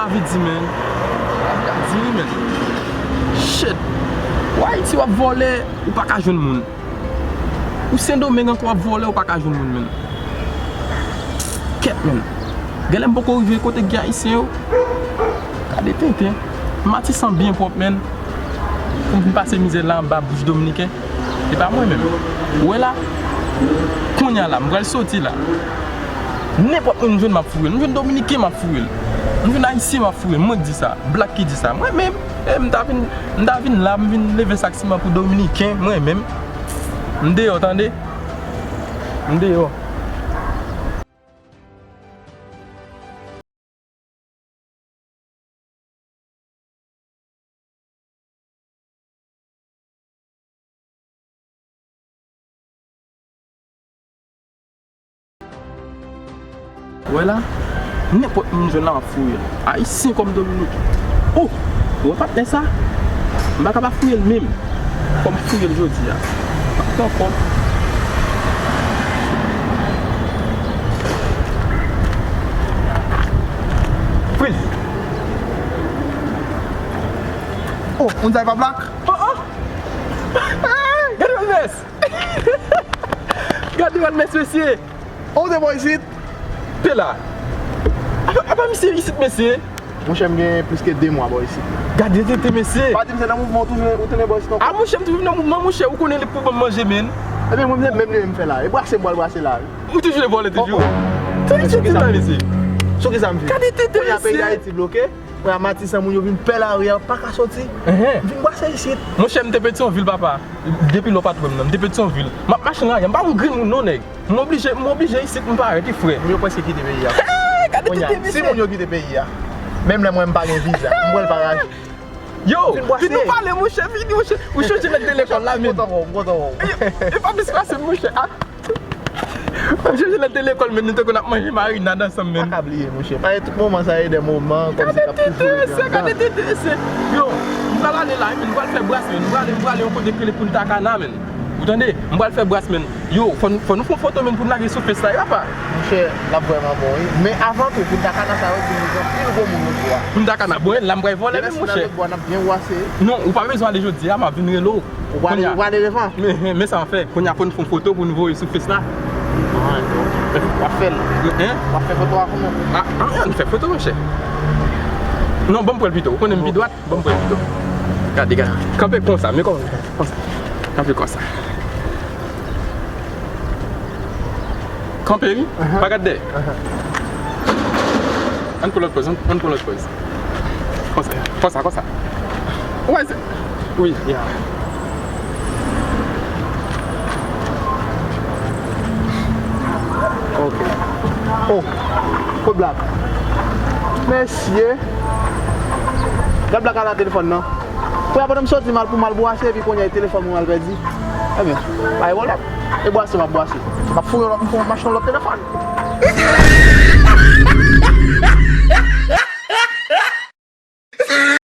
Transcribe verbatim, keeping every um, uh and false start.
Lavi di, men. Lavi ap di wi, men. Shit. Ou Ayiti, w ap vòlè, ou pa ka jwenn moun. Ou Sendomeng ankò, w ap vòlè, ou pa ka jwenn moun, men. Kèt, men. Genlè m poko rive kote k gen Ayisyen yo. Gade tenten. Matisan byen pwòp, men. Pou m vin pase mizè la anba bouch Dominiken. Se pa mwen menm. Ou wè la? Kounye a la, m pral soti la. Nenpòt moun m jwenn, m ap foure l. M jwenn Dominiken, m ap foure l. M jwenn Ayisyen, m ap foure l. Mwen k di sa. Black ki di sa. Mwen menm, e, m ta vin, m ta vin la, m vin leve sak siman pou Dominiken, mwen menm. M deyò, tande. M deyò. Wè la, nenpòt moun jwenn la, m ap foure l. Ayisyen kòm Dominiken. Oh! Ou wè patnè sa? M pa ka pa foure l menm. Fò m foure l jodi a. M ap pran kòb. Freeze! Oh, moun sa e pa Black? Oh, oh! Gade Walmès! Gade Walmès, mesye! Oh, ou te bò isit? Pe la. Apa, apa misye isit, mesye? Monchè, m gen plis ke de mwa bò isit. Gade tete, mesye! Pa di m se nan mouvman ou toujou, ou tounen bò isit ankò. A, monchè, m toujou nan mouvman, monchè, ou konnen li pou ban m manje, men. Ebyen, mwen, se menm li menm fè la. E brase m pral brase la, wi. Ou toujou vle vòlè toujou? Oh, oh. Tande tete la, mesye. Sou ki sa m viv? Gade tete, mesye! Kounye a peyi Dayiti bloke. Kounye a Matisan, moun yo vin pè lari a, pa ka soti. Enhen. M vin brase isit. Monchè, m te Petyonvil, papa. Depi lè w pa t wè m nan, m te Petyonvil. M ap mache nan lari a, m pa konn grenn moun non, nèg. M oblije, m oblije isit, m parèt, wi, frè. Moun yo prèske kite peyi a. Hey, gade tete, mesye! Si moun yo kite peyi a, menm lè mwen m pa gen viza, m pral pa raje. Yo, vin nou pale, monchè, vini, monchè. Ou chonje lè n te lekòl la, men. M kontan wè w, m kontan wè w. E, e pa plis pase, monchè. Ah. Ou chonje lè n te lekòl, men, nou te konn ap manje marinad ansanm, men. Pa ka bliye, monchè. Paske tout moman sa e de moman kòmsi k ap toujou rete andan. Gade tete, mesye, gade tete, mesye. Yo, m pral ale la, men, m pral fè bras, men. M prale, m prale yon kote k rele Punta Cana, men. Ou tande? M pral fè bras, men. Yo, fò n, fò nou fè yon foto, men, pou n lage sou Face la, wi, papa. Monchè, l ap vrèman bon, wi. Men avan tou, Punta Cana sa yo di nou gen anpil gwo moun lòt bò a. Punta Cana, bon, la m pral vòlè menm, monchè. Lè n al lòt bò a, n ap byen wase. Non, ou pa bezwen ale jodi a, m ap vin rele w. Ou prale, ou prale devan? Men, men, men sa m ap fè. Kounye a, fò n fè yon foto pou n voye sou Face la. Ah, w ap fè l. Hein? W ap fè foto a pou nou? Ah, ah, ann fè foto, monchè. Non, ban m pran l pito. Ou konnen m pi dwat. Bon, bon, bon. Gade, gade. Kanpe konsa, men konsa, konsa. Kanpe konsa. Kanpe, wi. Aha. Pa gade dèyè. Aha. Ann pran lòt pòz, ann, ann pran lòt pòz. Konsa, konsa, konsa. Ou wè, se, wi, ya. Ok. Oh, kot Black? Mesye. Gad Black al nan telefòn nan. Frè, pandan m soti m al pou m al bwase, epi kounye a e telefòn mwen m al pèdi. Ebyen, bay wòl ap. E bwase m ap bwase. M ap fouye yon lòt, m fè yon mache yon lòt telefòn.